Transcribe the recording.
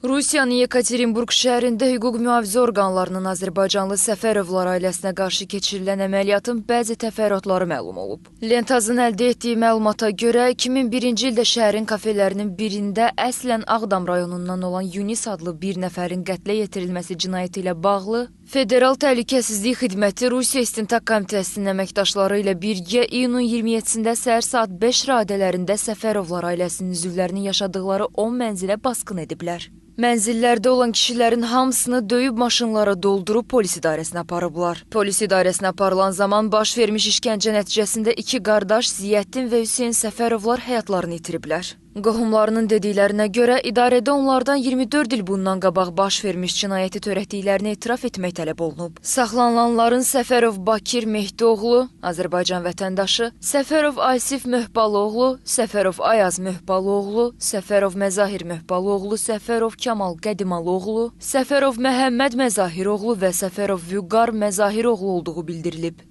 Rusiyanın Yekaterinburq şəhərində hüquq mühafizə orqanlarının Azərbaycanlı Səfərovlar ailəsinə qarşı keçirilən əməliyyatın bəzi təfərrüatları məlum olub. Lentazın əldə etdiyi məlumata görə 2001-ci ildə şəhərin kafelərinin birində əslən Ağdam rayonundan olan Yunis adlı bir nəfərin qətlə yetirilməsi cinayəti ilə bağlı Federal Təhlükəsizlik Xidməti Rusiya İstintaq Komitəsinin əməkdaşları ilə birgə iyunun 27-sində səhər saat 5 radələrində Səfərovlar ailəsinin üzvlərinin yaşadıqları 10 mənzilə basqın ediblər. Mənzillərdə olan kişilərin hamısını döyüb maşınlara doldurub polis idarəsinə aparıblar. Polis idarəsinə aparılan zaman baş vermiş işgəncə nəticəsində iki qardaş Ziyəddin və Hüseyn Səfərovlar həyatlarını itiriblər. Qohumlarının dediklərinə görə idarədə onlardan 24 il bundan qabaq baş vermiş cinayəti törətdiklərini etiraf etmək tələb olunub. Saxlanılanların Səfərov Bakir Mehdioğlu, Azərbaycan vətəndaşı, Səfərov Asif Möhbalıoğlu, Səfərov Ayaz Möhbalıoğlu, Səfərov Məzahir Möhbalıoğlu, Səfərov Kamal Qədimalıoğlu, Səfərov Məhəmməd Məzahiroğlu və Səfərov Vüqar Məzahiroğlu olduğu bildirilib.